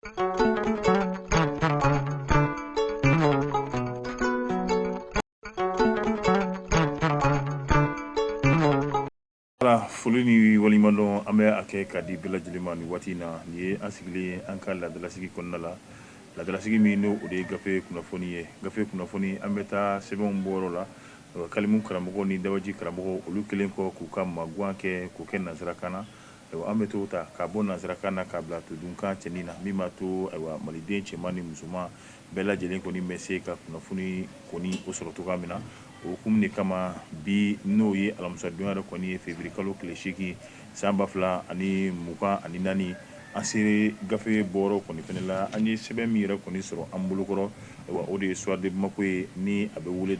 Foli ni waleɲumandɔn an bɛ a kɛ ka di bɛɛ lajɛlen ma nin waati in na. Nin ye an sigilen an ka laadalasigi kɔnɔna la, laadalasigi min n'o o de ye gafe kunnafoni ye. Gafe kunnafoni, an bɛ taa sɛbɛnw bɔyɔrɔ la. Kalimu karamɔgɔ ni dabaji karamɔgɔ, olu kɛlen kɔ k'u ka magan kɛ k'o kɛ nansarakan na, ayiwa, an bɛ t'o ta k'a bɔ nansarakan na k'a bila todunkan cɛnin na, min b'a to, ayiwa, maliden cɛman ni musoman bɛɛ lajɛlen kɔni bɛ se ka kunnafoni kɔni o sɔrɔ cogoya min na. O hukumu de kama, bi n'o ye alamisadonya yɛrɛ kɔni ye, février kalo tile 8 san 2024, an sera gafe bɔyɔrɔ kɔni fɛnɛ la. An ye sɛbɛn min yɛrɛ kɔni sɔrɔ an bolokɔrɔ, ayiwa, o de ye Soir de Bamako ye, ni a bɛ wele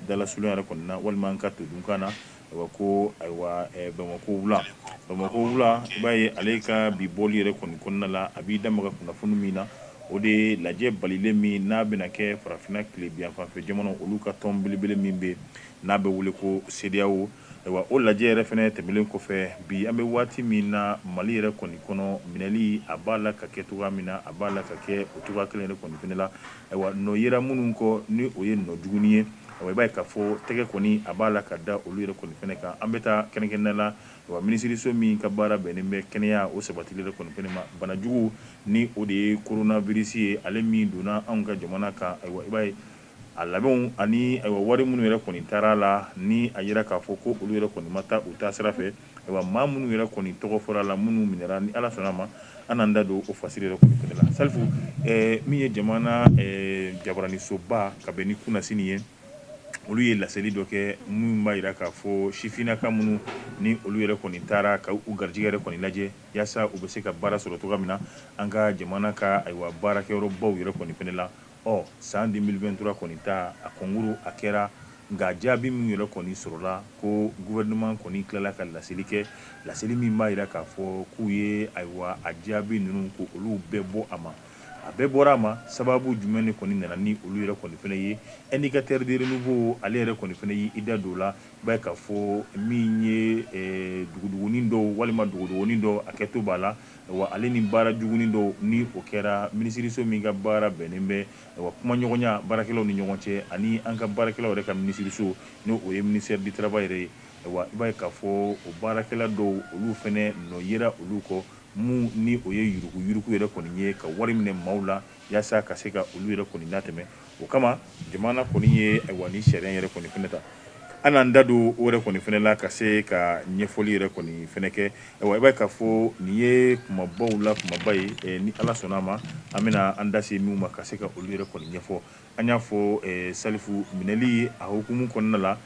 dalasurunya yɛrɛ kɔni na walima an ka todunkan na, ayiwa, ko, ayiwa, Bamakɔ wula. Bamakɔ wula, i b'a ye ale ka bi bɔli yɛrɛ kɔni kɔnɔna la, a b'i da maga kunnafoni min na, o de ye lajɛ balilen min n'a bɛna kɛ farafinna tilebinyanfanfɛ jamana olu ka tɔn belebele min bɛ n'a bɛ wele ko CEDEAO. Ayiwa, o lajɛ yɛrɛ fɛnɛ tɛmɛnen kɔfɛ, bi an bɛ waati min na, Mali yɛrɛ kɔni kɔnɔ, minɛli a b'a la ka kɛ cogoya min na, a b'a la ka kɛ o cogoya kelen yɛrɛ kɔni fɛnɛ la. Ayiwa, nɔ yera minnu kɔ ni o ye nɔ jugunin ye, ayiwa, i b'a ye k'a fɔ tɛgɛ kɔni a b'a la ka da olu yɛrɛ kɔni fɛnɛ kan. An bɛ taa kɛrɛnkɛrɛnnenya la, ayiwa, minisiriso min ka baara bɛnnen bɛ kɛnɛya o sabatili yɛrɛ kɔni fɛnɛ ma, banajugu ni o de ye coronavirus ye, ale min donna anw ka jamana kan, ayiwa, i b'a ye a labɛnw ani, ayiwa, wari minnu yɛrɛ kɔni taara la, ni a yira k'a fɔ ko olu yɛrɛ kɔni ma taa u taa sira fɛ. Ayiwa, maa minnu yɛrɛ kɔni tɔgɔ fɔra la, minnu minɛra, ni Ala sɔnna ma, an n'an da don o fasiri yɛrɛ kɔni fɛnɛ la. Salifu, min ye jamana jabaranisoba ka bɛn ni kunnasini ye, olu ye laseli dɔ kɛ minnu b'a jira k'a fɔ sifinnaka minnu ni olu yɛrɛ kɔni taara ka u garijɛgɛ yɛrɛ kɔni lajɛ yaasa u bɛ se ka baara sɔrɔ cogoya min na an ka jamana ka, ayiwa, baarakɛyɔrɔbaw yɛrɛ kɔni fɛnɛ la. Ɔ san 2023 kɔni ta, a concours a kɛra, nka jaabi min yɛrɛ kɔni sɔrɔla, ko gouvernement kɔni tilala ka laseli kɛ, laseli min b'a jira k'a fɔ k'u ye, ayiwa, a jaabi ninnu ko olu bɛɛ bɔ a ma. A bɛɛ bɔra a ma, sababu jumɛn de kɔni nana ni olu yɛrɛ kɔni fɛnɛ ye? Indicateur de renouveau, ale yɛrɛ kɔni fɛnɛ y'i da don o la. I b'a ye k'a fɔ min ye dugudugunin dɔw walima dogodogonin dɔw, a kɛto b'a la wa, ale ni baara jugunin dɔw ni o kɛra minisiriso min ka baara bɛnnen bɛ, ayiwa, kumaɲɔgɔnya baarakɛlaw ni ɲɔgɔn cɛ ani an ka baarakɛlaw yɛrɛ ka minisiriso, n'o o ye ministère du travail yɛrɛ ye. Ayiwa, i b'a ye k'a fɔ o baarakɛla dɔw, olu fɛnɛ nɔ yera olu kɔ mun ni o ye yuruguyurugu yɛrɛ kɔni ye, ka wari minɛ maaw la yaasa ka se ka olu yɛrɛ kɔni latɛmɛ. O kama jamana kɔni ye, ayiwa, ni sariya yɛrɛ kɔni fɛnɛ ta. An n'an da don o yɛrɛ kɔni fɛnɛ la ka se ka ɲɛfɔli yɛrɛ kɔni fɛnɛ kɛ. Ayiwa, i b'a ye k'a fɔ nin ye kumabaw la kumaba ye, ni Ala sɔnna a ma, an bɛna an da se minnu ma ka se ka olu yɛrɛ kɔni ɲɛfɔ. An y'a fɔ, Salifu, minɛli a hukumu kɔnɔna la,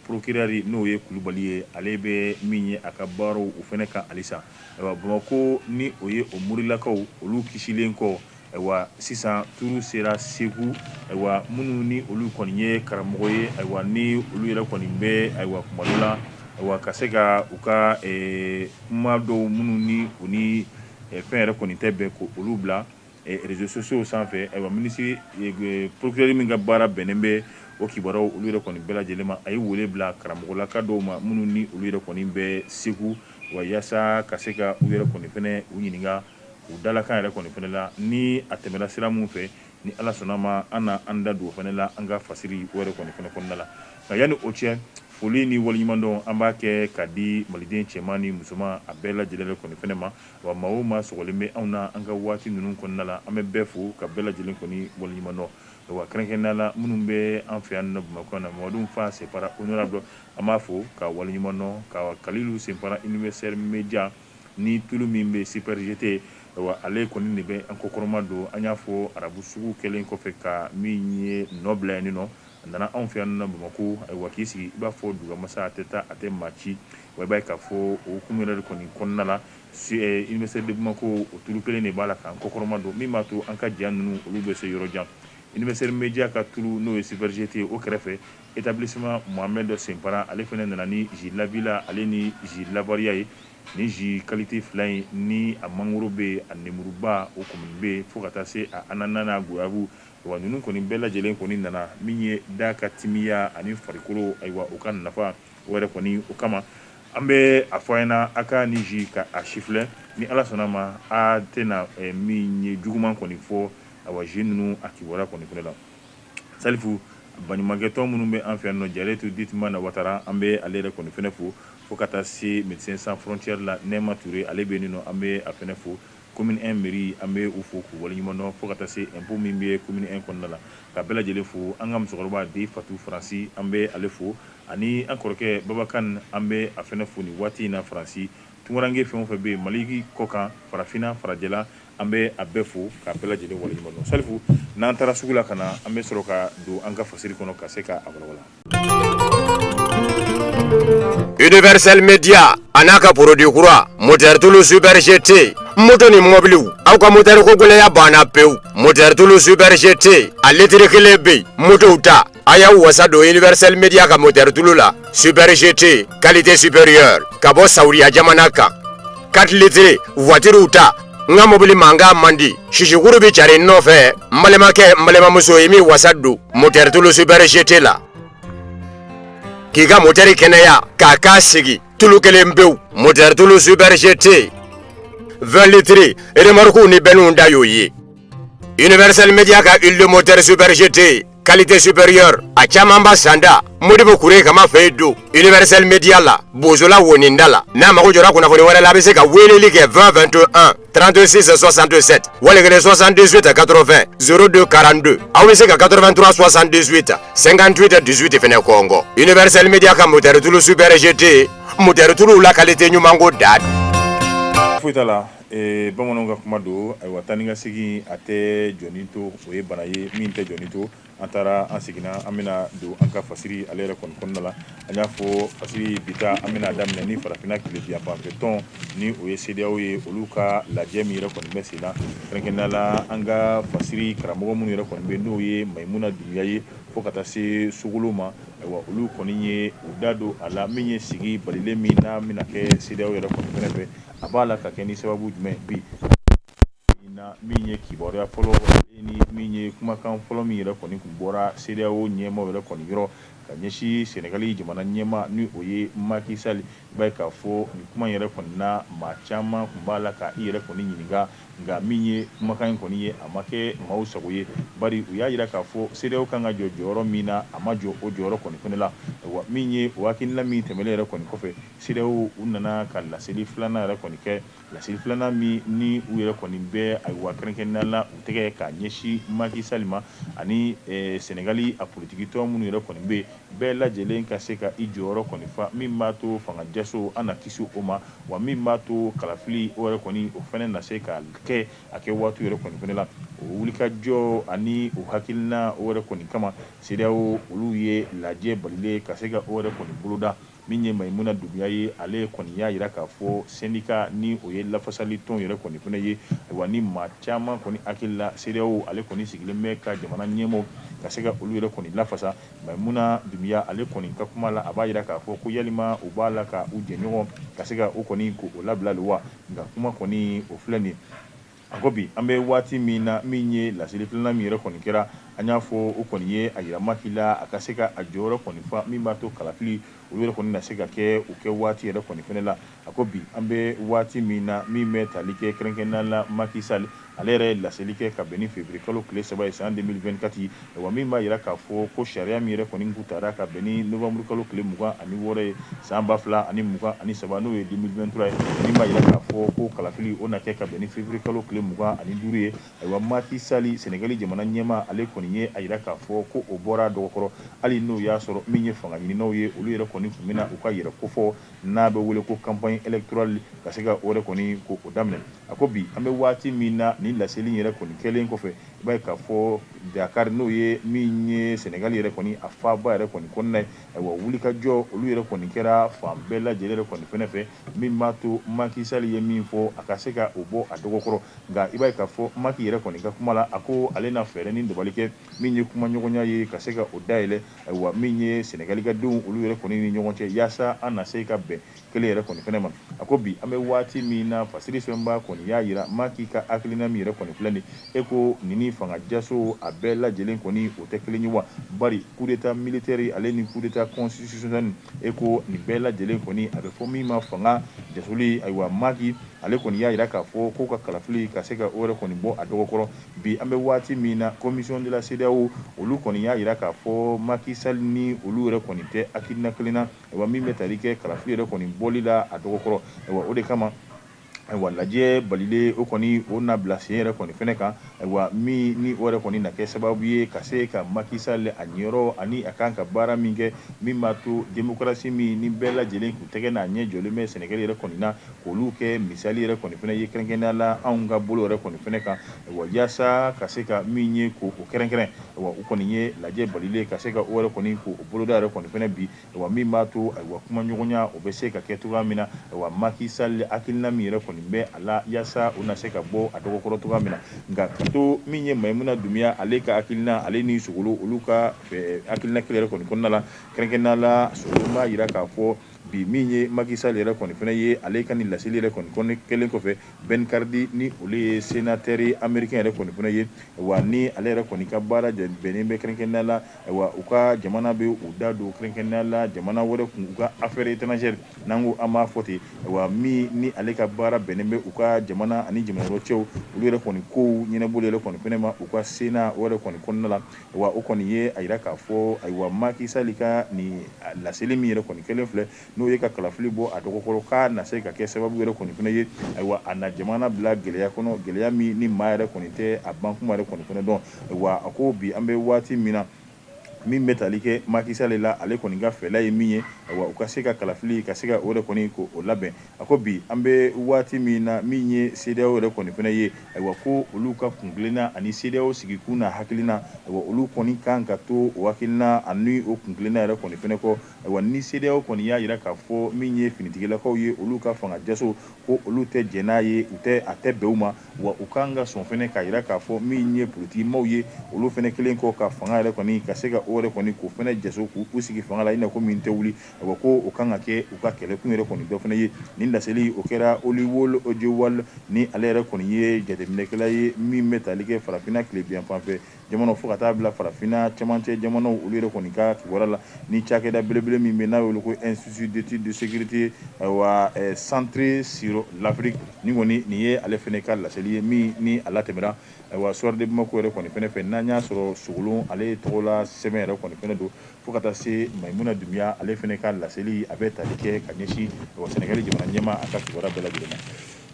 procureur n'o ye Kulubali ye, ale bɛ min ye a ka baaraw o fɛnɛ kan halisa. Ayiwa, Bamakɔ ni o ye o Morilakaw, olu kisilen kɔ, ayiwa, sisan turu sera Segu. Ayiwa, minnu ni olu kɔni ye karamɔgɔ ye, ayiwa, ni olu yɛrɛ kɔni bɛ, ayiwa, kuma dɔ la, ayiwa, ka se ka u ka kuma dɔw minnu ni u ni fɛn yɛrɛ kɔni tɛ bɛn, ko olu bila réseaux sociaux sanfɛ. Ayiwa, minisiri procureur min ka baara bɛnnen bɛ o kibaruyaw olu yɛrɛ kɔni bɛɛ lajɛlen ma, a ye wele bila karamɔgɔlaka dɔw ma minnu ni olu yɛrɛ kɔni bɛ Segu wa, yaasa ka se ka u yɛrɛ kɔni fɛnɛ u ɲininka u dalakan yɛrɛ kɔni fɛnɛ la, ni a tɛmɛna sira min fɛ. Ni Ala sɔnna ma, an na an da don o fɛnɛ la an ka fasiri o yɛrɛ kɔni fɛnɛ kɔnɔna la. Nka yanni o cɛ, foli ni waleɲumandɔn an b'a kɛ ka di maliden cɛman ni musoman a bɛɛ lajɛlen kɔni fɛnɛ ma. Wa maa o maa sɔgɔlen bɛ anw na an ka waati ninnu kɔnɔna la, an bɛ bɛɛ fo ka bɛɛ lajɛlen kɔni waleɲumandɔn. Wa kɛrɛnkɛrɛnnenya la, minnu bɛ an fɛ yan nɔ Bamakɔ na, Mamadu Fa Sɛnpara honorable, an b'a fo ka waleɲumandɔn, ka Kalilu Sɛnpara Universel Media ni tulu min bɛ Super GT, wa ale kɔni de bɛ an kɔkɔrɔma don. An y'a fɔ arabu sugu kɛlen kɔfɛ ka min ye nɔ bila yan nɔ, a nana anw fɛ yan nɔ Bamakɔ, ayiwa, k'i sigi i b'a fɔ dugamasa, a tɛ taa, a tɛ maa ci. Wa i b'a ye k'a fɔ o hukumu yɛrɛ de kɔni kɔnɔna la, Université de Bamako, o tulu kelen de b'a la k'an kɔkɔrɔma don, min b'a to an ka ja ninnu olu bɛ se yɔrɔ jan. Universel Media ka tulu n'o ye Super GT, o kɛrɛfɛ établissement Mohamed Sɛnpara, ale fana nana ni jus Lavila, ale ni jus Lavaria ye. Ni jus qualité fila in, ni a mangoro bɛ yen, a nemuruba o kɔni bɛ yen, fo ka taa se a ananas n'a goyave. Wa ninnu kɔni bɛɛ lajɛlen kɔni nana min ye da ka timiya ani farikolo, ayiwa, o ka nafa o yɛrɛ kɔni o kama, an bɛ a fɔ a ɲɛna a ka ni jus ka a sifilɛ. Ni Ala sɔnna ma, a tɛna min ye juguman kɔni fɔ, awa jeu ninnu a kibaruya kɔni fana la. Salifu, baɲumankɛtɔn minnu bɛ an fɛ yan nɔ, Jare tu Ditimana Watara, an bɛ ale yɛrɛ kɔni fana fo, fo ka taa se Médecins Sans Frontières la, Nɛma Ture, ale bɛ yen nɔ, an bɛ a fana fo. Commune 1 mairie, an bɛ u fo k'u waleɲuman dɔn, fo ka taa se impôt min bɛ commune 1 kɔnɔna la, ka bɛɛ lajɛlen fo. An ka musokɔrɔba Den Fatu Faransi, an bɛ ale fo, ani an kɔrɔkɛ Babakan, an bɛ a fana fo nin waati in na Faransi. Tunkaranke fɛn o fɛn bɛ yen Mali kɔkan, farafinna, farajɛla, an bɛ a bɛɛ fo k'a bɛɛ lajɛlen waleɲuman dɔn. Salifu, n'an taara sugu la ka na, an bɛ sɔrɔ ka don an ka fasiri kɔnɔ ka se ka a walawala. Universel Media a n'a ka produit kura moteur tulu Super GT, moto ni mɔbiliw, aw ka moteur ko gɛlɛya banna pewu. Moteur tulu Super GT, a litiri kelen bɛ yen, motow ta, a y'aw wasa don Universel Media ka moteur tulu la. Super GT, qualité supérieure, ka bɔ Saudiya jamana kan. 4 litres, voitures ta. N ka mobili mankan man di, sisikuru bɛ cari n nɔfɛ. N balimakɛ, n balimamuso, i m'i wasa don moteur tulu Super GT la k'i ka moteur kɛnɛya k'a k'a sigi tulu kelen pewu. Moteur tulu Super GT 20 litres, remorques ni bɛnniw da y'o ye. Universel Media ka huile de moteur Super GT qualité supérieure, a caman ba sanda Modibo Kure kama fɛ yen don Universel Media la, Bozola woninda la. N'a mago jɔra kunnafoni wɛrɛ la, a bɛ se ka weleli kɛ 20 21 36 67 wali kelen 78 80 02 42. Aw bɛ se ka 83 78 58 18 fɛnɛ kɔngɔ. Universel Media ka moteur tulu Super GT, moteur tuluw la qualité ɲuman ko da. Foyi t'a la, bamananw ka kuma don. Ayiwa, taa ni ka segin a tɛ jɔni to, o ye bana ye min tɛ jɔni to. An taara, an seginna, an bɛna don an ka fasiri ale yɛrɛ kɔni kɔnɔna la. An y'a fɔ, fasiri bi ta, an bɛna daminɛ ni farafinna tilebinyanfanfɛ tɔn, ni o ye CEDEAO ye, olu ka lajɛ min yɛrɛ kɔni bɛ sen na. Kɛrɛnkɛrɛnnenya la, an ka fasiri karamɔgɔ minnu yɛrɛ kɔni bɛ, n'o ye Mayimuna Dunbiya ye, fo ka taa se Sogolo ma, ayiwa, olu kɔni ye u da don a la, min ye sigi balilen min n'a bɛna kɛ CEDEAO yɛrɛ kɔni fɛnɛ fɛ, a b'a la ka kɛ ni sababu jumɛn bi na. Min ye kibaruya fɔlɔ ni min ye kumakan fɔlɔ min yɛrɛ kɔni tun bɔra CEDEAO ɲɛmaaw yɛrɛ kɔni yɔrɔ ka ɲɛsin Senegali jamana ɲɛmaa, ni o ye Macky Sall, i b'a ye k'a fɔ nin kuma yɛrɛ kɔni na, maa caman tun b'a la ka i yɛrɛ kɔni ɲininka. Nka min ye kumakan in kɔni ye, a ma kɛ maaw sago ye, bari u y'a jira k'a fɔ CEDEAO kan ka jɔ jɔyɔrɔ min na, a ma jɔ o jɔyɔrɔ kɔni fɛnɛ la. Wa min ye o hakilina min tɛmɛnen yɛrɛ kɔni kɔfɛ, CEDEAO u nana ka laseli filanan yɛrɛ kɔni kɛ, laseli filanan min ni u yɛrɛ kɔni bɛ, ayiwa, kɛrɛnkɛrɛnnenya la u tɛgɛ ka ɲɛsin Macky Sall ma ani Senegali a politikitɔn minnu yɛrɛ kɔni bɛ yen, bɛɛ lajɛlen ka se ka i jɔyɔrɔ kɔni fa, min b'a to fanga jaso an na kisi o ma, wa min b'a to kalafili o yɛrɛ kɔni o fana na se ka kɛ a kɛ waati yɛrɛ kɔni fana la. O wulikajɔ ani o hakilina o yɛrɛ kɔni kama, CEDEAO olu ye lajɛ balilen ka se ka o yɛrɛ kɔni boloda. Min ye Mayimuna Dunbiya ye, ale kɔni y'a jira k'a fɔ syndicat, ni o ye lafasali tɔn yɛrɛ kɔni fana ye, ayiwa, ni maa caman kɔni hakili la, CEDEAO ale kɔni sigilen bɛ ka jamana ɲɛmaaw ka se ka olu yɛrɛ kɔni lafasa. Mayimuna Dunbiya ale kɔni ka kuma la, a b'a jira k'a fɔ ko yalima u b'a la ka u jɛɲɔgɔn ka se ka o kɔni ko o labila wa? Nka kuma kɔni o filɛ nin. A ko bi an bɛ waati min na, min ye laseli filanan min yɛrɛ kɔni kɛra, an y'a fɔ o kɔni ye a jira Macky la a ka se ka a jɔyɔrɔ kɔni fa, min b'a to kalafili olu yɛrɛ kɔni na se ka kɛ u kɛ waati yɛrɛ kɔni fɛnɛ la. A ko bi an bɛ waati min na, min bɛ tali kɛ kɛrɛnkɛrɛnnenya la Macky Sall, ale yɛrɛ ye laseli kɛ ka bɛn ni février kalo tile 3 ye san 2024, wa min b'a jira k'a fɔ ko sariya min yɛrɛ kɔni kun tara ka bɛn ni novembre kalo tile 26 ye san 2023, n'o ye 2023 ye, min b'a jira k'a fɔ ko kalafili o na kɛ ka bɛn ni février kalo tile 25 ye. Ayiwa, Macky Sall, Senegali jamana ɲɛmaa, ale kɔni ye a jira k'a fɔ ko o bɔra dɔgɔkɔrɔ, hali n'o y'a sɔrɔ min ye fanga ɲininaw ye, olu yɛrɛ kɔni tun bɛna u ka yɛrɛ kofɔ n'a bɛ wele ko campagne électorale ka se ka o yɛrɛ kɔni ko o daminɛ. A ko bi an bɛ waati min na, nin laseli yɛrɛ kɔni kɛlen kɔfɛ, i b'a ye k'a fɔ Dakar, n'o ye min ye Senegali yɛrɛ kɔni a faaba yɛrɛ kɔni kɔnɔna ye, ayiwa, wulikajɔ olu yɛrɛ kɔni kɛra fan bɛɛ lajɛlen yɛrɛ kɔni fɛnɛ fɛ, min b'a to Macky Sall ye min fɔ, a ka se ka o bɔ a dɔgɔkɔrɔ. Nka i b'a ye k'a fɔ Macky yɛrɛ kɔni ka kuma la, a ko ale na fɛɛrɛ ni dabali kɛ min ye kumaɲɔgɔnya ye ka se ka o dayɛlɛ, ayiwa, min ye Senegali ka denw olu yɛrɛ kɔni ni ɲɔgɔn cɛ, yaasa an na se ka bɛn kelen yɛrɛ kɔni fɛnɛ ma. A ko bi an bɛ waati min na, fasiri sɛbɛnba kɔni y'a jira Macky ka hakilina min yɛrɛ kɔni filɛ nin e ko nin ni fanga jaso a a bɛɛ lajɛlen kɔni o tɛ kelen ye wa? Bari coup d'état militaire ale ni coup d'état constitutionnel, e ko nin bɛɛ lajɛlen kɔni a bɛ fɔ min ma fanga jasoli. Ayiwa, Maki ale kɔni y'a jira k'a fɔ k'u ka kalafili ka se ka o yɛrɛ kɔni bɔ a dɔgɔkɔrɔ. Bi an bɛ waati min na, commission de la CEDEAO, olu kɔni y'a jira k'a fɔ Macky Sall ni olu yɛrɛ kɔni tɛ hakilina kelen na, ayiwa, min bɛ tali kɛ kalafili yɛrɛ kɔni bɔli la a dɔgɔkɔrɔ. Ayiwa, o de kama, ayiwa, lajɛ balilen o kɔni o na bila sen yɛrɛ kɔni fɛnɛ kan, ayiwa, min ni o yɛrɛ kɔni na kɛ sababu ye ka se ka Macky Sall a niyɔrɔ ani a kan ka baara min kɛ, min b'a to démocratie min ni bɛɛ lajɛlen k'u tɛgɛ n'a ɲɛ jɔlen bɛ Sénégal yɛrɛ kɔni na, k'olu kɛ misali yɛrɛ kɔni fɛnɛ ye, kɛrɛnkɛrɛnnenya la anw ka bolo yɛrɛ kɔni fɛnɛ kan, ayiwa, yaasa ka se ka min ye k'o kɛrɛnkɛrɛn. Ayiwa, u kɔni ye lajɛ balilen ka se ka o yɛrɛ kɔni k'o boloda yɛrɛ kɔni fɛnɛ bi, ayiwa, min b'a to, ayiwa, kumaɲɔgɔnya o bɛ se ka kɛ cogoya min na, ayiwa, Macky Sall hakilina min yɛrɛ kɔni bɛ a la, yaasa o na se ka bɔ a dɔgɔkɔrɔ cogoya min na. Nka ka to min ye Mayimuna Dunbiya ale ka hakilina, ale ni Sogolo olu ka hakilina kelen yɛrɛ kɔni kɔnɔna la, kɛrɛnkɛrɛnnenya la Sogolo b'a jira k'a fɔ bi min ye Macky Sall yɛrɛ kɔni fɛnɛ ye, ale ka nin laseli yɛrɛ kɔni kɛlen kɔfɛ, Ben Cardin ni olu ye sénateur américain yɛrɛ kɔni fɛnɛ ye, wa ni ale yɛrɛ kɔni ka baara bɛnnen bɛ kɛrɛnkɛrɛnnenya la, ayiwa, u ka jamana bɛ u da don kɛrɛnkɛrɛnnenya la jamana wɛrɛ kun u ka affaires étrangères, n'an ko an b'a fɔ ten, ayiwa, min ni ale ka baara bɛnnen bɛ u ka jamana ani jamana wɛrɛ cɛw, olu yɛrɛ kɔni kow ɲɛnabɔli yɛrɛ kɔni fɛnɛ ma u ka Sénat o yɛrɛ kɔni kɔnɔna la. Wa o kɔni ye a jira k'a fɔ, ayiwa, Macky Sall ka nin laseli min yɛrɛ kɔni kɛlen filɛ, n'o ye ka kalafili bɔ a dɔgɔkɔrɔ, k'a na se ka kɛ sababu yɛrɛ kɔni fɛnɛ ye, ayiwa, a na jamana bila gɛlɛya kɔnɔ, gɛlɛya min ni maa yɛrɛ kɔni tɛ a ban kuma yɛrɛ kɔni fɛnɛ dɔn. Wa a ko bi an bɛ waati min na, min bɛ tali kɛ Macky Sall la, ale kɔni ka fɛla ye min ye, ayiwa, u ka se ka kalafili ka se ka o yɛrɛ kɔni ko o labɛn. A ko bi an bɛ waati min na, min ye CEDEAO yɛrɛ kɔni fɛnɛ ye, ayiwa, ko olu ka kuntilenna ani CEDEAO sigikun na hakilina, ayiwa, olu kɔni kan ka to o hakilina ani o kuntilenna yɛrɛ kɔni fɛnɛ kɔ. Ayiwa, ni CEDEAO kɔni y'a jira k'a fɔ min ye finitigilakaw ye, olu ka fanga jaso, ko olu tɛ jɛn n'a ye, u tɛ a tɛ bɛn u ma, wa u kan ka sɔn fɛnɛ k'a jira k'a fɔ min ye politikimaw ye, olu fɛnɛ kelen kɔ ka fanga yɛrɛ kɔni ka se ka o yɛrɛ kɔni k'o fɛnɛ jaso k'u sigi fanga la i n'a ko min tɛ wuli, ayiwa, ko o kan ka kɛ u ka kɛlɛkun yɛrɛ kɔni dɔ fɛnɛ ye. Nin laseli o kɛra Oluwole Ojewale ni ale yɛrɛ kɔni ye jateminɛkɛla ye min bɛ tali kɛ farafinna tilebin fan fɛ jamanaw fo ka taa bila farafinna cɛmancɛ jamanaw, olu yɛrɛ kɔni ka kibaruya la, ni cakɛda belebele min bɛ n'a wele ko Institut d'études de sécurité, ayiwa, centré sur l'Afrique. Nin kɔni nin ye ale fɛnɛ ka laseli ye min ni a latɛmɛra, ayiwa, Soir de Bamako yɛrɛ kɔni fɛnɛ fɛ, n'an y'a sɔrɔ Sogolon ale tɔgɔla sɛbɛn yɛrɛ kɔni fɛnɛ don, fo ka taa se Mayimuna Dunbiya ale fɛnɛ ka laseli, a bɛ tali kɛ ka ɲɛsin Sɛnɛgali jamana ɲɛmaa a ka kibaruya bɛɛ lajɛlen ma.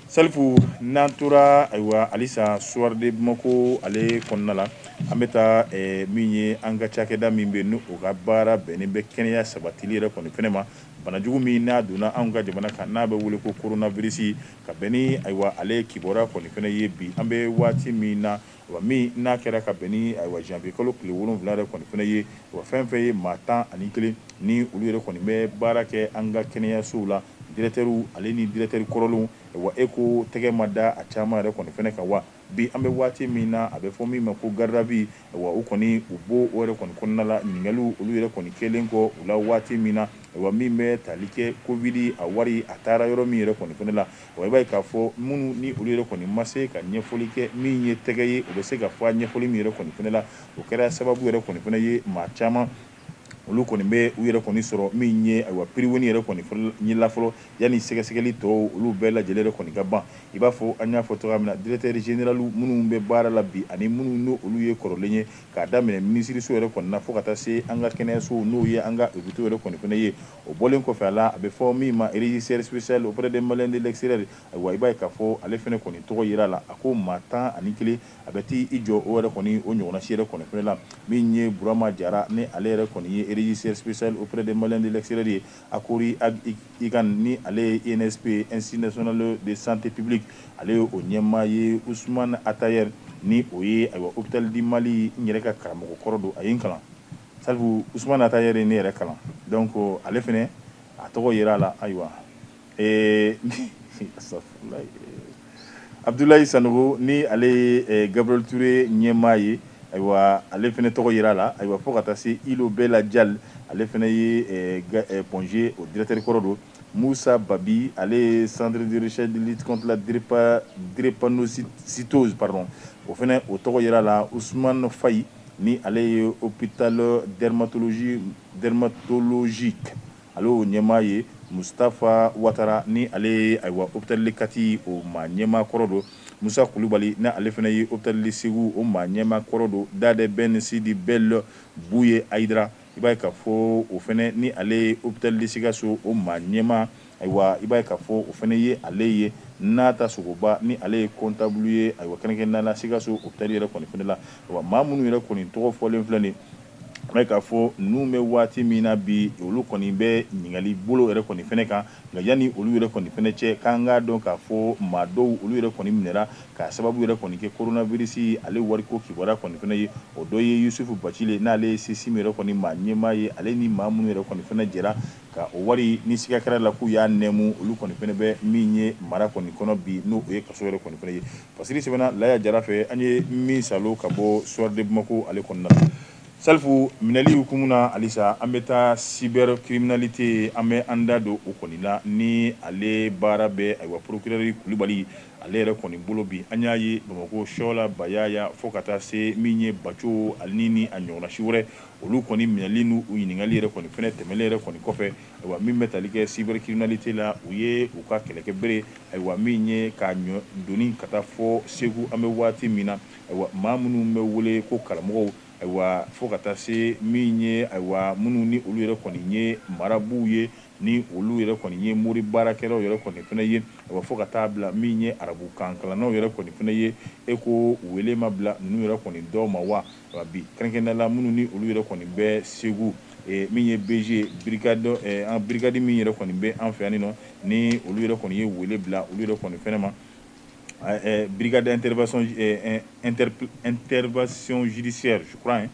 Salifu, n'an tora, ayiwa, halisa Soir de Bamako ale kɔnɔna la, an bɛ taa min ye an ka cakɛda min bɛ n'o ka baara bɛnnen bɛ kɛnɛya sabatili yɛrɛ kɔni fɛnɛ ma, banajugu min n'a donna anw ka jamana kan n'a bɛ wele ko coronavirus, ka bɛn ni, ayiwa, ale kibaruya kɔni fɛnɛ ye bi an bɛ waati min na, wa min n'a kɛra ka bɛn ni, ayiwa, janvier kalo tile 7 yɛrɛ kɔni fɛnɛ ye, wa fɛn fɛn ye maa 11 ni olu yɛrɛ kɔni bɛ baara kɛ an ka kɛnɛyasow la, directeur ale ni directeur kɔrɔlenw, wa e ko tɛgɛ ma da a caman yɛrɛ kɔni fɛnɛ kan. Wa bi an bɛ waati min na, a bɛ fɔ min ma ko garde à vue, wa u kɔni u b'o o yɛrɛ kɔni kɔnɔna la, ɲininkaliw olu yɛrɛ kɔni kɛlen kɔ u la waati min na, wa min bɛ tali kɛ Covid a wari a taara yɔrɔ min yɛrɛ kɔni fɛnɛ la. Wa i b'a ye k'a fɔ minnu ni olu yɛrɛ kɔni ma se ka ɲɛfɔli kɛ min ye tɛgɛ ye, u bɛ se ka fɔ ɲɛfɔli min yɛrɛ kɔni fɛnɛ la, o kɛra sababu yɛrɛ kɔni fɛnɛ ye maa caman olu kɔni bɛ u yɛrɛ kɔni sɔrɔ min ye, ayiwa, piriweni yɛrɛ kɔni ɲɛla fɔlɔ yanni sɛgɛsɛgɛli tɔw olu bɛɛ lajɛlen yɛrɛ kɔni ka ban. I b'a fɔ an y'a fɔ cogoya min na, directeur général minnu bɛ baara la bi ani minnu n'o olu ye kɔrɔlen ye, k'a daminɛ minisiriso yɛrɛ kɔni na fo ka taa se an ka kɛnɛyasow n'o ye an ka hôpitaux yɛrɛ kɔni fɛnɛ ye. O bɔlen kɔfɛ a la, a bɛ fɔ min ma régisseur spécial auprès des Maliens de l'extérieur, ayiwa, i b'a ye k'a fɔ ale fɛnɛ kɔni tɔgɔ yira la. A ko maa 11 a bɛ t'i i jɔ o yɛrɛ kɔni o ɲɔgɔnna si yɛrɛ kɔni fɛnɛ la. Min ye Burama Jara ni ale yɛrɛ kɔni ye régisseur spécial auprès des Maliens de l'extérieur ye, Akori Igan ni ale ye INSP, Institut national de santé publique, ale ye o ɲɛmaa ye, Ousmane Atayer ni o ye, ayiwa, hôpital du Mali, n yɛrɛ ka karamɔgɔ kɔrɔ don, a ye n kalan. Salifu, Ousmane Atayer ye ne yɛrɛ kalan, donc ale fɛnɛ a tɔgɔ yera a la. Ayiwa, Abdoulaye Sanogo ni ale ye Gabriel Touré ɲɛmaa ye, ayiwa, ale fɛnɛ tɔgɔ yera a la. Ayiwa, fo ka taa se Ilo Bela Jal, ale fɛnɛ ye Point G, o directeur kɔrɔ don, Moussa Babi, ale ye centre de recherche de lutte contre la drépanocytose, pardon, O fana o tɔgɔ yira la Usumani Fayi, ni ale ye hôpital dermatologique, ale y'o ɲɛmaa ye. Mustafa Watara, ni ale ye ayiwa hôpital de Kati o maa ɲɛmaa kɔrɔ don. Musa Kulubali, ni ale fana ye hôpital de Segu o maa ɲɛmaa kɔrɔ don. Dade Ben Sidi Bel Buye Ayidara, i b'a ye k'a fɔ o fana, ni ale ye hôpital de Sikaso o maa ɲɛmaa, ayiwa i b'a ye k'a fɔ o fana ye ale ye. Nata Sogoba, ni ale ye comptable ye, ayiwa kɛrɛnkɛrɛnnenya la Sikaso hôpital yɛrɛ kɔni fana la. Ayiwa, maa minnu yɛrɛ kɔni tɔgɔ fɔlen filɛ nin, i b'a ye k'a fɔ ninnu bɛ waati min na bi, olu kɔni bɛ ɲininkali bolo yɛrɛ kɔni fana kan. Nka yanni olu yɛrɛ kɔni fana cɛ, k'an k'a dɔn k'a fɔ maa dɔw olu yɛrɛ kɔni minɛra k'a sababu yɛrɛ kɔni kɛ coronavirus ale wariko kibaruya kɔni fana ye. O dɔ ye Yusufu Bacile, n'ale ye CSIM yɛrɛ kɔni maa ɲɛmaa ye, ale ni maa minnu yɛrɛ kɔni fana jɛra ka o wari ni siga kɛra la k'u y'a nɛmu, olu kɔni fana bɛ min ye mara kɔni kɔnɔ bi, n'o ye kaso yɛrɛ kɔni fana ye. Fasiri sɛbɛnna Laya Jara fɛ, an ye min salo ka bɔ Soir de Bamako ale kɔnɔna na. Salifu, minɛli hukumu na halisa, an bɛ taa cybercriminalité, an bɛ an da don o kɔni la, ni ale baara bɛ ayiwa procureur Kulubali ale yɛrɛ kɔni bolo bi. An y'a ye Bamakɔ Sɔla Bayaya fo ka taa se min ye Baco ale ni a ɲɔgɔnna si wɛrɛ, olu kɔni minɛli n'u ɲininkali yɛrɛ kɔni fana tɛmɛlen yɛrɛ kɔni kɔfɛ, ayiwa min bɛ tali kɛ cybercriminalité la, u ye u ka kɛlɛkɛ bere, ayiwa min ye ka ɲɔ doni ka taa fɔ Segu. An bɛ waati min na, ayiwa maa minnu bɛ wele ko karamɔgɔw, ayiwa fo ka taa se min ye ayiwa minnu ni olu yɛrɛ kɔni ye marabuw ye, ni olu yɛrɛ kɔni ye mori baarakɛlaw yɛrɛ kɔni fana ye, ayiwa fo ka taa bila min ye arabukan kalannaw yɛrɛ kɔni fana ye, e ko wele ma bila ninnu yɛrɛ kɔni dɔw ma wa? Bi kɛrɛnkɛrɛnnenya la, minnu ni olu yɛrɛ kɔni bɛ Segu, min ye BG brigade, an brigade min yɛrɛ kɔni bɛ an fɛ yan nɔ, ni olu yɛrɛ kɔni ye wele bila olu yɛrɛ kɔni fana ma, brigade intervention judiciaire, je crois, hein.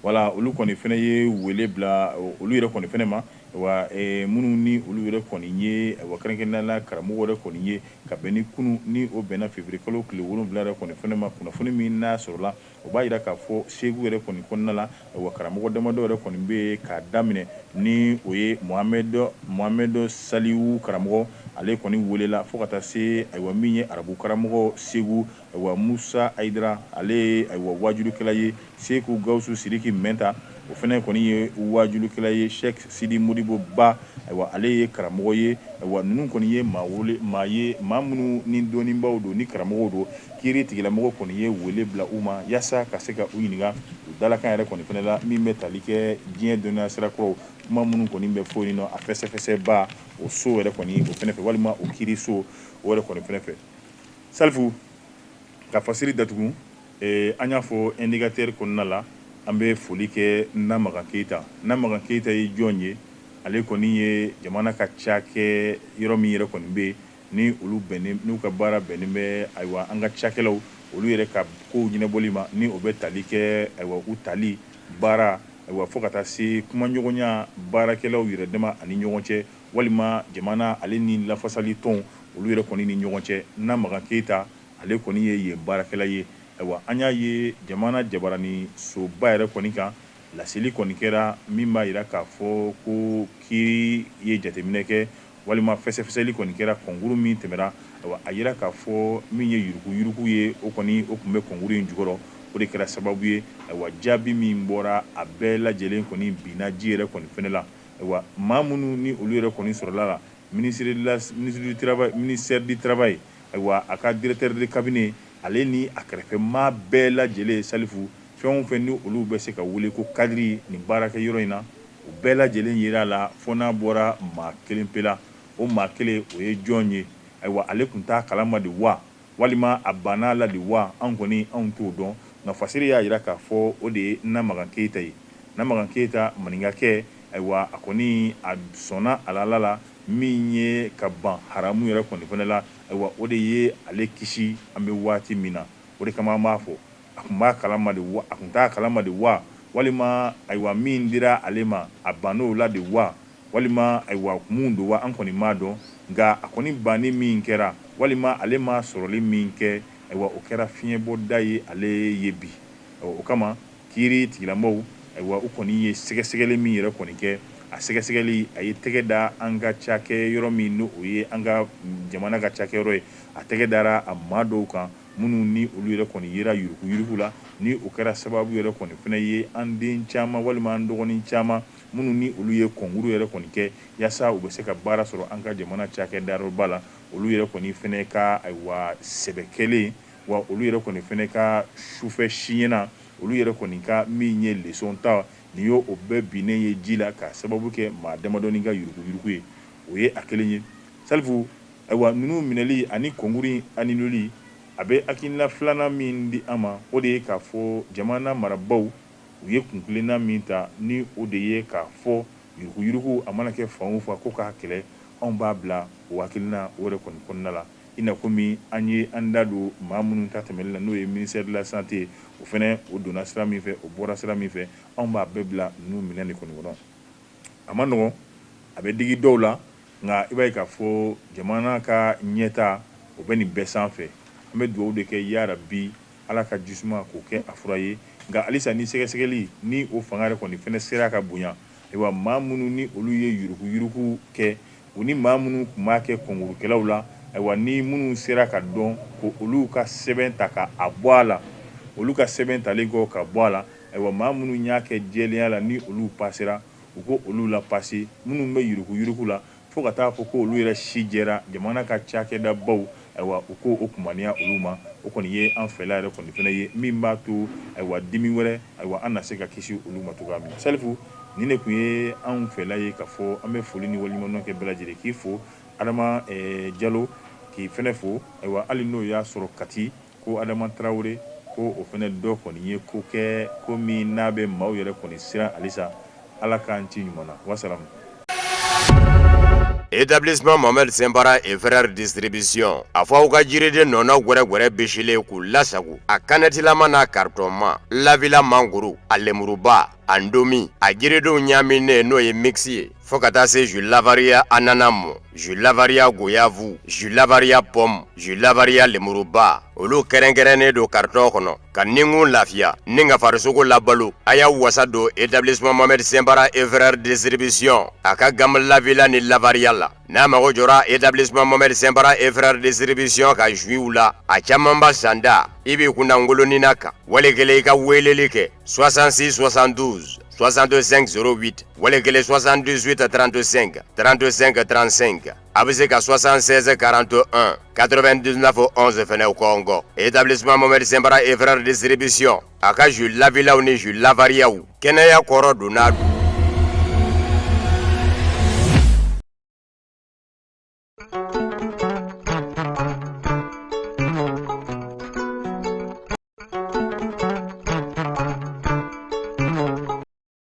Voilà, olu kɔni fana ye wele bila olu yɛrɛ kɔni fana ma wa, minnu ni olu yɛrɛ kɔni ye wa kɛrɛnkɛrɛnnenya la karamɔgɔ yɛrɛ kɔni ye, ka bɛn ni kunun ni o bɛnna février kalo tile 7 yɛrɛ kɔni fana ma. Kunnafoni min n'a sɔrɔla, o b'a jira k'a fɔ Segu yɛrɛ kɔni kɔnɔna la, wa karamɔgɔ damadɔ yɛrɛ kɔni bɛ yen, k'a daminɛ ni o ye Mohamed Salihu karamɔgɔ, ale kɔni welela, fo ka taa se ayiwa min ye arabu karamɔgɔ Segu, ayiwa Musa Ayidara, ale ye ayiwa wajulukɛla ye. Seku Gawusu Sidiki Mɛnta, o fana kɔni ye wajulukɛla ye. Sheikh Sidi Modibo Ba, ayiwa ale ye karamɔgɔ ye. Ayiwa ninnu kɔni ye maa wele maa ye, maa minnu ni dɔnnibaaw don, ni karamɔgɔw don. Kiiri tigilamɔgɔw kɔni ye wele bila u ma yaasa ka se ka u ɲininka u dalakan yɛrɛ kɔni fana la, min bɛ tali kɛ diɲɛ dɔnniya sira kuraw kuma minnu kɔni bɛ fɔ yen nɔ, a fɛsɛfɛsɛba o so yɛrɛ kɔni o fana fɛ, walima o kiiri so o yɛrɛ kɔni fana fɛ. Salifu, ka fasiri datugu, an y'a fɔ indicateur kɔnɔna la, an bɛ foli kɛ Namakan Keyita. Namakan Keyita ye jɔn ye? Ale kɔni ye jamana ka cakɛ yɔrɔ min yɛrɛ kɔni bɛ yen, ni olu bɛnnen n'u ka baara bɛnnen bɛ ayiwa an ka cakɛlaw olu yɛrɛ ka kow ɲɛnabɔli ma, ni o bɛ tali kɛ ayiwa u tali baara, ayiwa fo ka taa se kumaɲɔgɔnya baarakɛlaw yɛrɛ dama ani ɲɔgɔn cɛ, walima jamana ale ni lafasali tɔnw olu yɛrɛ kɔni ni ɲɔgɔn cɛ. Namakan Keyita, ale kɔni ye yen baarakɛla ye. Ayiwa an y'a ye jamana jabarani soba yɛrɛ kɔni kan, laseli kɔni kɛra min b'a jira k'a fɔ ko kiiri ye jateminɛ kɛ, walima fɛsɛfɛsɛli kɔni kɛra kɔnkuru min tɛmɛra. Ayiwa a jira k'a fɔ min ye yuruguyurugu ye, o kɔni o tun bɛ kɔnkuru in jukɔrɔ, o de kɛra sababu ye ayiwa jaabi min bɔra, a bɛɛ lajɛlen kɔni binna ji yɛrɛ kɔni fɛnɛ la. Ayiwa maa minnu ni olu yɛrɛ kɔni sɔrɔla la, ministère du travail, ayiwa a ka directeur de cabinet, ale ni a kɛrɛfɛ maa bɛɛ lajɛlen, Salifu, fɛn o fɛn ni olu bɛ se ka wele ko cadre nin baarakɛ yɔrɔ in na, u bɛɛ lajɛlen yera a la, fo n'a bɔra maa kelen pe la. O maa kelen o ye jɔn ye? Ayiwa ale tun t'a kalama de wa, walima a banna la de wa? An kɔni anw t'o dɔn, nka fasiri y'a jira k'a fɔ o de ye Namakan Keyita ye. Namakan Keyita maninkakɛ, ayiwa a kɔni a sɔnna a la la min ye ka ban haramu yɛrɛ kɔni fana la, ayiwa o de ye ale kisi an bɛ waati min na. O de kama an b'a fɔ, a tun b'a kalama de wa, a tun t'a kalama de wa, walima ayiwa min dira ale ma a bann'o la de wa, walima ayiwa mun don wa, an kɔni m'a dɔn. Nka a kɔni banni min kɛra, walima ale ma sɔrɔli min kɛ, ayiwa o kɛra fiɲɛbɔda ye ale ye bi. O kama kiiri tigilamɔgɔw, ayiwa u kɔni ye sɛgɛsɛgɛli min yɛrɛ kɔni kɛ, a sɛgɛsɛgɛli a ye tɛgɛ da an ka cakɛ yɔrɔ min, n'o ye an ka jamana ka cakɛyɔrɔ ye, a tɛgɛ dara a maa dɔw kan. Minnu ni olu yɛrɛ kɔni yera yuruguyurugu la, ni o kɛra sababu yɛrɛ kɔni fana ye an den caman walima an dɔgɔnin caman minnu ni olu ye concours yɛrɛ kɔni kɛ yaasa u bɛ se ka baara sɔrɔ an ka jamana cakɛdayɔrɔba la, olu yɛrɛ kɔni fana ka ayiwa sɛbɛ kɛlen wa olu yɛrɛ kɔni fana ka sufɛ siɲɛna, olu yɛrɛ kɔni ka min ye leçon ta nin y'o o bɛɛ binnen ye ji la ka sababu kɛ maa damadɔnin ka yuruguyurugu ye. O ye a kelen ye. Salifu, ayiwa ninnu minɛli ani concours in annuleli, a bɛ hakilina filanan min di an ma, o de ye k'a fɔ jamana marabaaw u ye kuntilenna min ta, ni o de ye k'a fɔ yuruguyurugu a mana kɛ fan o fan ko k'a kɛlɛ, anw b'a bila o hakilina o yɛrɛ kɔni kɔnɔna la. I n'a komi an ye an da don maa minnu ta tɛmɛnen na, n'o ye ministère de la santé ye, o fana o donna sira min fɛ, o bɔra sira min fɛ, anw b'a bɛɛ bila ninnu minɛn de kɔni kɔnɔ. A man nɔgɔn, a bɛ digi dɔw la, nka i b'a ye k'a fɔ jamana ka ɲɛtaa o bɛ nin bɛɛ sanfɛ. An bɛ dugawu de kɛ yarabi Ala ka jisuma k'o kɛ a fura ye. Nka halisa ni sɛgɛsɛgɛli ni o fanga yɛrɛ kɔni fana sera ka bonya, ayiwa maa minnu ni olu ye yuruguyurugu kɛ, u ni maa minnu tun b'a kɛ kɔnkurukɛlaw la, ayiwa ni minnu sera ka dɔn ko olu ka sɛbɛn ta ka a bɔ a la, olu ka sɛbɛn talen kɔ ka bɔ a la, ayiwa maa minnu y'a kɛ jɛlenya la ni olu pasera, u ko olu la pase. Minnu bɛ yuruguyurugu la fo ka taa fɔ ko olu yɛrɛ si jɛra jamana ka cakɛdabaw, ayiwa u ko o kumaniya olu ma. O kɔni ye an fɛla yɛrɛ kɔni fana ye min b'a to ayiwa dimi wɛrɛ, ayiwa an na se ka kisi olu ma cogoya min na. Salifu, nin de tun ye anw fɛla ye k'a fɔ an bɛ foli ni waleɲumandɔn kɛ bɛɛ lajɛlen, k'i fo Adama Jalo, k'i fana fo. Ayiwa hali n'o y'a sɔrɔ Kati ko Adama Tarawele ko o fana dɔ kɔni ye ko kɛ ko min n'a bɛ maaw yɛrɛ kɔni siran halisa. Ala k'an ci ɲuman na. Wasalamu. Établissement Mohamed Sɛnpara et frères distribution, a fɔ aw ka jiriden nɔnɔ gwɛrɛgwɛrɛ bisilen k'u lasago, a kanɛtilama n'a karitɔnma, lavila mangoro, a lemuruba, a ndomi, a jiridenw ɲaaminen n'o ye mix ye, fo ka taa se jus lavaria ananas mɔ, jus lavaria goyave, jus lavaria pomme, jus lavaria lemuruba, olu kɛrɛnkɛrɛnnen don karitɔn kɔnɔ ka ninkun lafiya ni ka farisogo labalo. A y'a wasa don établissement Mohamed Sɛnpara et frères distribution a ka gamme lavila ni lavaria la. N'a mago jɔra établissement Mohamed Sɛnpara et frères distribution ka jusw la, a camanba sanda, i b'i kunda ngolonina kan, wali kelen i ka weleli kɛ 66 72 65 08, wali kelen 78 35 35 35. A bɛ se ka 76 41 99 11 fɛnɛ kɔngɔ. Établissement Mohamed Sɛnpara et frères distribution a ka jus lavilaw ni jus lavariaw, kɛnɛya kɔrɔ don n'a don.